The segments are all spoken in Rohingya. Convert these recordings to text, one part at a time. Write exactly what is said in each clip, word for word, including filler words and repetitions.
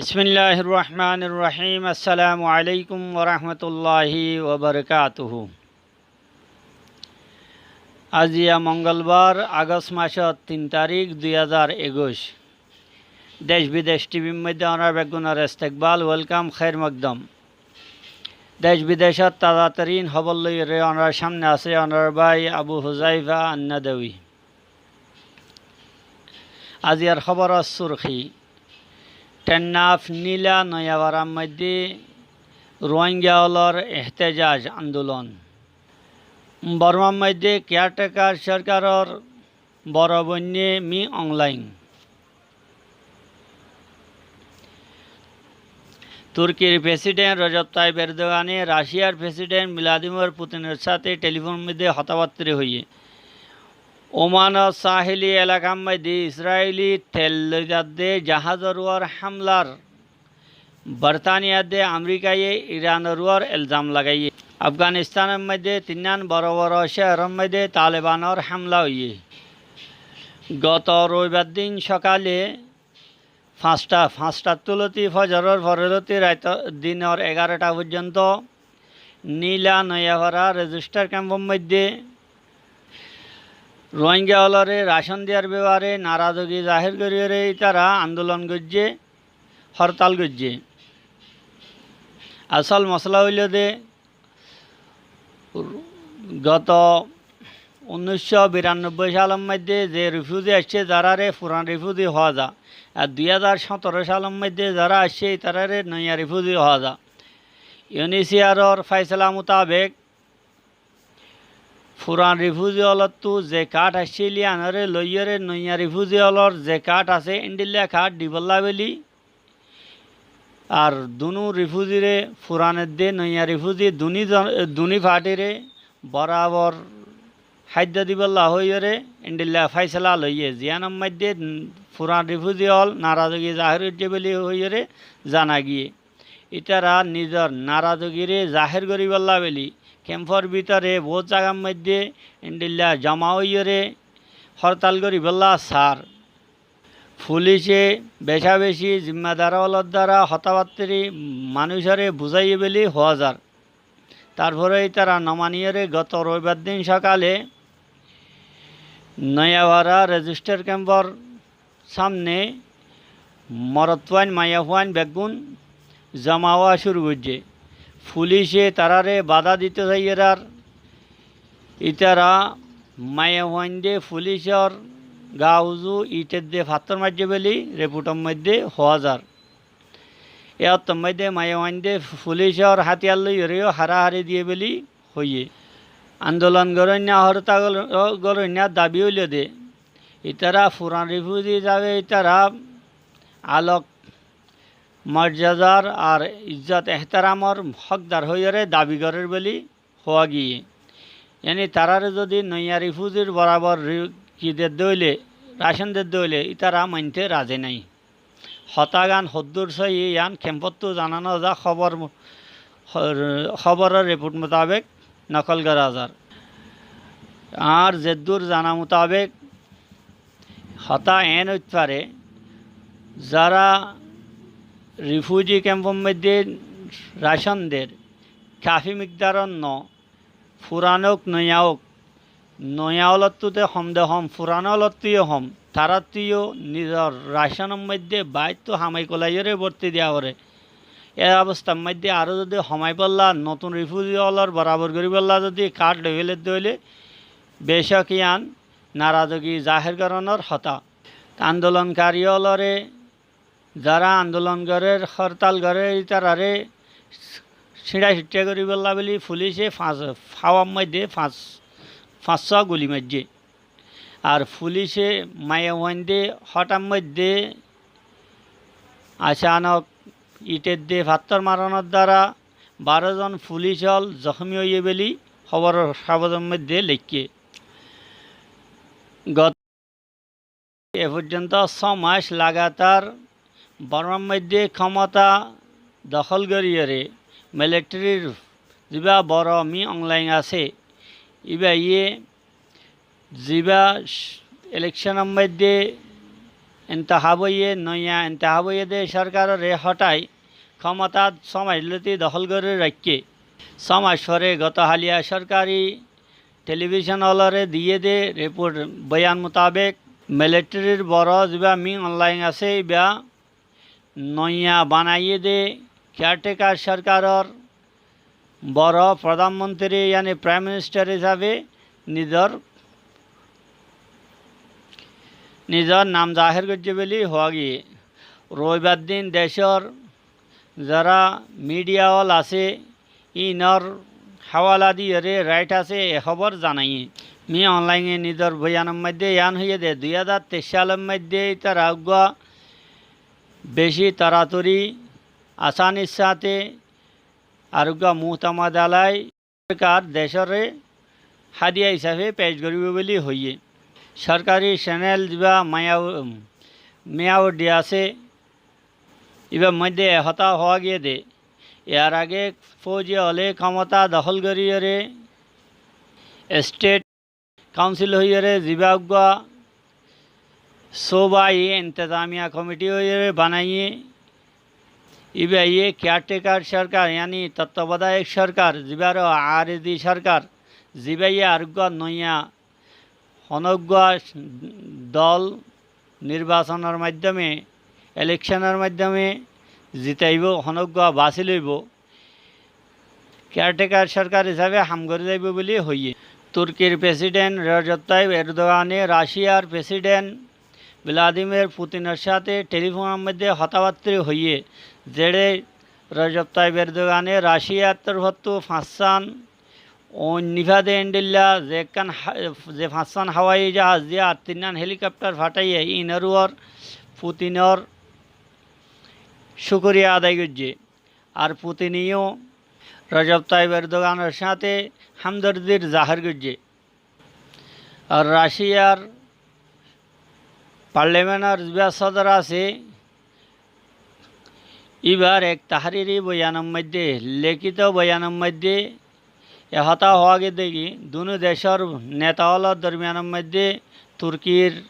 Bismilláhir rohmánir rohím. Assalamu aléikum warahmatulláhi wabarakátuhu. Aziya mongolbar, Agost macór tin tarík, dui házar ekuic. Dec bidec tivir moiddé onórar beggúnor estekbal, welcome, khér mokdom. Dec bidecót taza torín hóbor loiyóre onórar sámne asé onórar bái Abu Huzaifa Annadawi. Aziyar hóboror surkí: Thennáf Níla Noiyafarar moiddé Ruáingga ólor ehtejaj andolon. Bormar moiddé caretaker sorkaror boro boinné Min Ong Hlaing. Turkir president Rojab Tayyip Erdogane Raciyar president Vladimir Putinor sáte telifon moiddé hotábattári hoiyé. Omanor sahili elakar moiddé Israili tel loi zadde jaházor uore hámlar Bortaniya edde Amerikaye Iranor uore elzam lagaiyé. Afganistanor moiddé tinnán boro boro cóoror moiddé Talebanor hámla óiye. Goto roibar din sokale fañsta, fañstattú lóti fozoror fore lóti raitor, dinor egarota foijjonto Níla Noiyafara rejistar kemfor moiddé Ruáingga ólore racon diyar befare narazogi zahér goríyore ítara andolon goijjé, hortal goijjé. Asól mosola óilde, goto unnícco biranobboi salor moiddé ze rifuzi aiccé, zarare furan rifuzi hoó za, ar dui házar sóñtoro salor moiddé zara aiccé, ítarare noiya rifuzi hoó za. Iunisiaror fáisela mutabek furan rifuzi ólottú ze kard aiccíl yíanore loiyóre noiya rifuzi ólor ze kard asé, endilla kard dibólla bóli ar dunú rifuzire, furan edde noiya rifuzi duní zon-, duní partire borabor háiddo dibólla hoiyóre endilla fáisela loiyé, ziyánor moiddé furan rifuzi ól narazogi zahér goijjé bóli hoiyóre zana giyé. Ítara nizor narazogire zahér goríbolla bóli kemfor bútore bout zagar moiddé endilla zoma óiyore hortal goríbolla saár. Fulice becabeci zimmadar ólor duara hotábattári manúcore buzáiye bóli hoó zar. Tarfore ítara nomaniyore goto roibar din sokale Noiyafara rejistar kemfor sámne morotfuain maiyafuain beggún zoma ówa cúru goijjé. Fulice tarare bada dito saiyér ar ítara maiyafuainde fulicor gaa uzu iṭ edde fattór maijjé bóli refuṭor moiddé hoó zar. E ottór moiddé maiyafuainde fulicor hátiyar loiyóre yó hárahári diyé bóli hoiyé. Andolon goróinna, hortal goróinna dabi óilde, ítara furan rifuzi hísabe ítara alok morjadar ar izzot ehteramor hókdar hoiyóre dabi gorér bóli hoó giyé. Yáni tarare zodi noiya rifuzir borabor ri-, ki dedde óile, racon dedde óile, ítara mainte razi nái. Hotágan hoddúr sóiyi yían kemfottú zana no za, hóbor mu-, hó-, hóboror refuṭ mutabek nokol gora zar. Añár zeddúr zana mutabek hotá eén óit fare, zara rifuzi kemfor moiddé racon der, kafi mikdaror no, furan ók, noiya ók, noiya ólottú te hom de hom, furan ólottú yó hom, tarattú yó nizor raconor moiddé baittú hamai kulaiyóre borti diya foré. E obostar moiddé aró zodi homaibólla, notun rifuzi ólor borabor goríbolla zodi kard loi féledde óile, becók yían narazogi zahér gorónor hotá. Andolonkari ólore zara andolon gorér, hortal gorér, ítarare síñça-síñça goríbolla bóli fulice fañs, háwar moiddé fañs, fañs só guli maijjé. Ar fulice maiyafuainde hóṭat moiddé acanok iṭ edde fattór maronor duara baró zon fulic ól zohómi óiye bóli hóboror kagozor moiddé leikké. Goto e foijjonto só mac lagatar Bormar moiddé kémota dohól goríyore militerir zibá boro Min Ong Hlaing asé, íbaye zibá elekconor moiddé Intehab óiye, noiya intehab óiye dé sorkaroré hótai kómotát só mac lóti dohól gorí raikké. Só mac fore gotohaliya sorkari telibícon ólore diyé dé riport boyan mutabek, militerir boro zibá Min Aung Hlaing asé, íba noiya banaiyé dé caretaker sorkaror boro prodán montiri, yáni praim ministar hísabe nizor, nizor nam zahér goijjé buli hoó giyé. Roibar din decor zara midiya ól asé, ínor háwala diyóre rait asé e hóbor zanaiyé. Min Aung Hlainge nizor boyanor moiddé yián hoiyé dé, dui házar teic salor moiddé ítara uggúa beci toratori, asanir sáñte ar uggúa muhtamad alai sorkar decoré hádiya hísafe pec goríbo buli hoiyé. Sorkari cenel zibá Maya-, Miyawadi asé, íbar moiddé e hotá hoó giyé dé, yar age fouji óle kómota dohól goríyóre estet kaunsil hoiyóre zibá uggúa subai intezamiya komiti hoiyóre banaiyé, íbaye caretaker sorkar, yáni tottobodayok sorkar, zibáre arezi sorkar, zibáye ar uggúa noiya honó uggúa dol nirbasonor maiddome, elekconor maiddome zitaibó, honó uggúa basi loibó, caretaker sorkar hísabe ham gorí zaibó buli hoiyé. Turkir president Recep Tayyip Erdogane Raciyar president Vladimir Putinor sáñte telifonor moiddé hotábattári hoiyé, zeçé Recep Tayyip Erdogane Raciyar torfóttu fañssán oin nifade endilla ze ekkán ha-, ze fañssán hawai jahaz diya ar tinnán helikoptar fathaiye ínor uore Putinor cúkuriya adai goijjé. Ar Putine yó Recep Tayyip Erdoganor sáñte hámdordir zahér goijjé. Ar Raciyar parliamentor zibá sodor asé, íbar ek tahriri boyanor moiddé, lekito boyanor moiddé e hotá hoó giyé dé ki, dunú decor neta ólor dormiyanor moiddé Turkir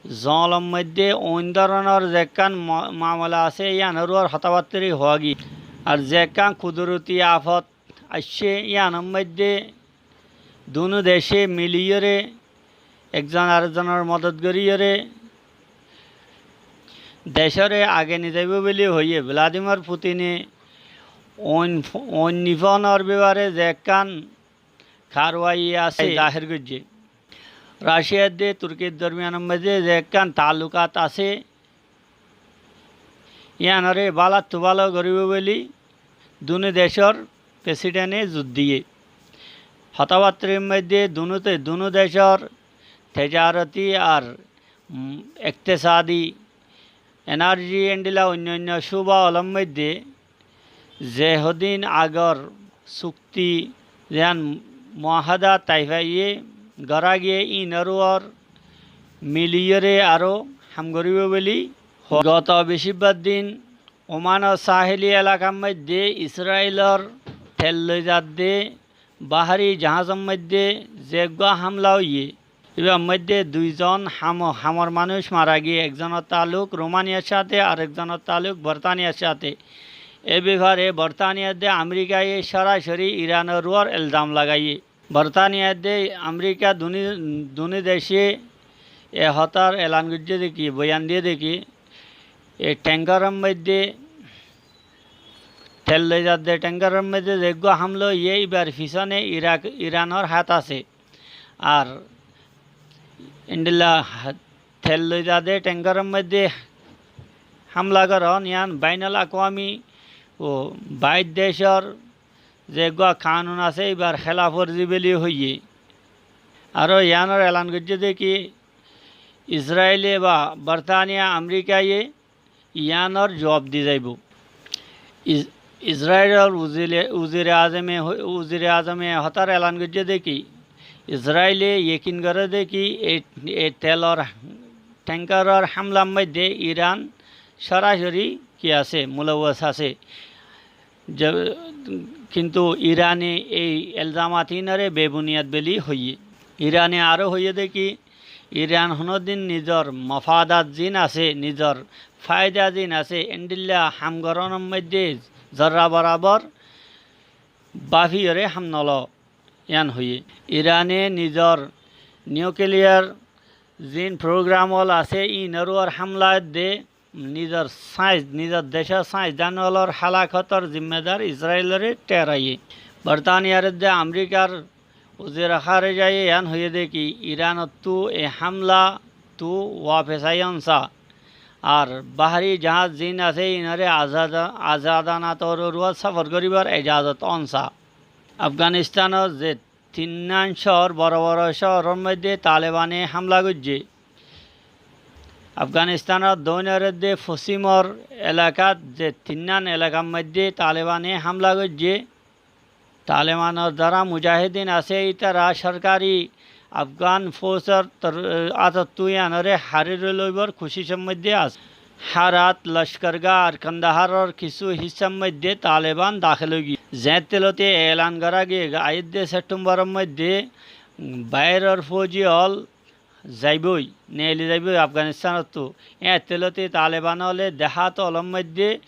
zolor moiddé oin dóronor ze ekkán ma-, mamela asé, yíanor uore hotábattári hoó giyé. Ar ze ekkán kuduroti afot aiccé, yíanor moiddé dunú dece miliyóre ekzon arekzonor modot goríyóre decoré age nizaibó buli hoiyé. Vladimir Putine oin, oin nifonor bebare ze ekkán karwai asé zahér goijjé. Raciya edde Turkir dormiyanor moiddé ze ekkán taallukat asé, yíanoré bálattu bála goríbo buli dunú decor presidente zur diyé. Hotábattárir moiddé dunúte, dunú decor tejaroti ar, um, ektesadi, enerji endilla oinno oinno cuba ólor moiddé ze hodin agor cukti, zeán muahada taifaiye gorá giyé, ínor uore miliyóre aró ham goríbo buli hoó. Goto bicíbbar din Omanor saheli elakar moiddé Israilor tel loi zadde bahari jaházor moiddé ze eggúa hámla óiye, íbar moiddé duizon ham-, hamor manúic mara giyé, ekzonor taalluk Romaniyar sáñte ar ekzonor taalluk Bortaniyar sáñte. E befare Bortaniya edde Amerikaye sorasori Iranor uore elzam lagaiyé. Bortaniya edde Amerika duní, duní dece e hotár elan goijjé dé ki, boyan diyé dé ki, e thenkaror moiddé, tel loi zadde thenkaror moiddé ze eggúa hámla óiye, íbar fisone Irak, Iranor hát asé. Ar endilla ha-, tel loi zadde thenkaror moiddé hámla gorón, yían bainal akwami ó bair decor ze eggúa kanun asé, íbar hélaf worzi buli hoiyé. Aró yíanor elan goijjé dé ki, Israile ba Bortaniya, Amerikaye yíanor zuab di zaibó. Is-, Israilor uzile-, uzire azome ho-, uzire azome hotár elan goijjé dé ki, Israile yekin goré dé ki, e, e telor thenkaror hámlar moiddé Iran sorasori ki asé, mulawwas asé. Je-, kintu Irane ei elzamat ínoré bebuniyad buli hoiyé. Irane aró hoiyé dé ki, Iran honódin nizor mofadat zin asé, nizor faida zin asé, endilla ham gorónor moiddé zorra borabor báfiyoré ham nolo, yián hoiyé. Irane nizor niukliyar zin program ól asé, iín or uore hamla edde nizor sáinc, nizor decór sáincdan ólor hálakotor zimmadar Israiloré theraiyé. Bortaniyar edde Amerikar uzire hárejaye yián hoiyé dé ki, Iranottú e hamlattú wafes aiyón sa, ar bahari jaház zin asé, inoré azada-, azadana toror uore sófor goríbar ejazot on sa. Afganistanor ze tinnán cóor, boro boro cóoror moiddé Talebane hamla goijjé. Afganistanor doinor edde fosimor elakat ze tinnán elakar moiddé Talebane hamla goijjé, Talebanor zará mujahidin asé, ítara sorkari Afgan fousor tor-, atottú yiánoré hári loibar kucicor moiddé asé. Hárat, Loshkorgah ar Kandaharor kissú hissár moiddé Taleban dahél ói giyé. Zeéñtté lóti elan gorá giyé, aiyédde Septemboror moiddé bairor fouji ól zaibói, neeli zaibói Afganistanottú. Éeñtté lóti Taleban óle dehát ólor moiddé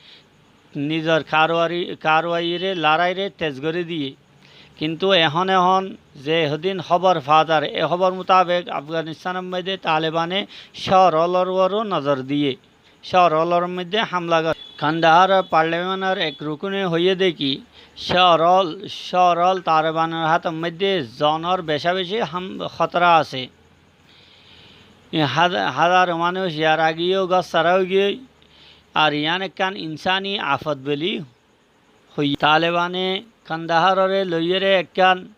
nizor karuari-, karuairé, larairé tez gorí diyé. Kintu ehón ehón ze hodin hóbor faa zar, e hóbor mutabek Afganistanor moiddé Talebane cóor ólor uoró nozor diyé. Cóor ólor moiddé hamla goré. Kandaharor parliamentor ek rukune hoiyé dé ki, cóor ól, cóor ól Talebanor hátor moiddé zonor becá beci ham-, hótora asé. E há-, házaro manúic yar age yó gór sára ói giyói, ar yián ekkán insani afot buli hoiyé. Talebane Kandaharoré loiyére ekkán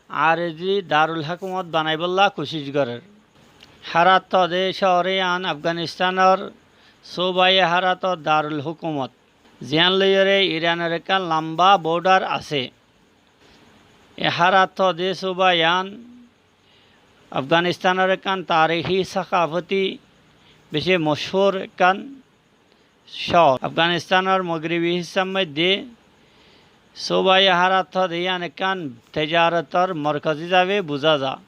arezi darul hókumot banaibólla kucíc gorér. Hárat tóde cóor yián Afganistanor sóubaye Hárator darul hókumot, ziyán loiyére Iranor ekkán lamba bordar asé. E Hárat tóde sóuba yián Afganistanor ekkán tarihí, sakafoti, beci mochúr ekkán cóor. Afganistanor mogribi hissár moiddé sóubaye Hárat tóde yián ekkán tejarotor morkoz hísabe buzá za.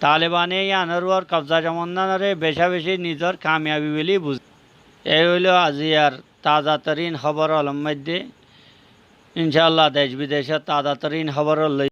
Talebane yiánor uore kobza zomondanoré becá beci nizor kamiyabi buli buzé. Ei óilo aziyar taza torin hóbor ólor moiddé. Incálla dec bidecór taza torin hóbor ól loi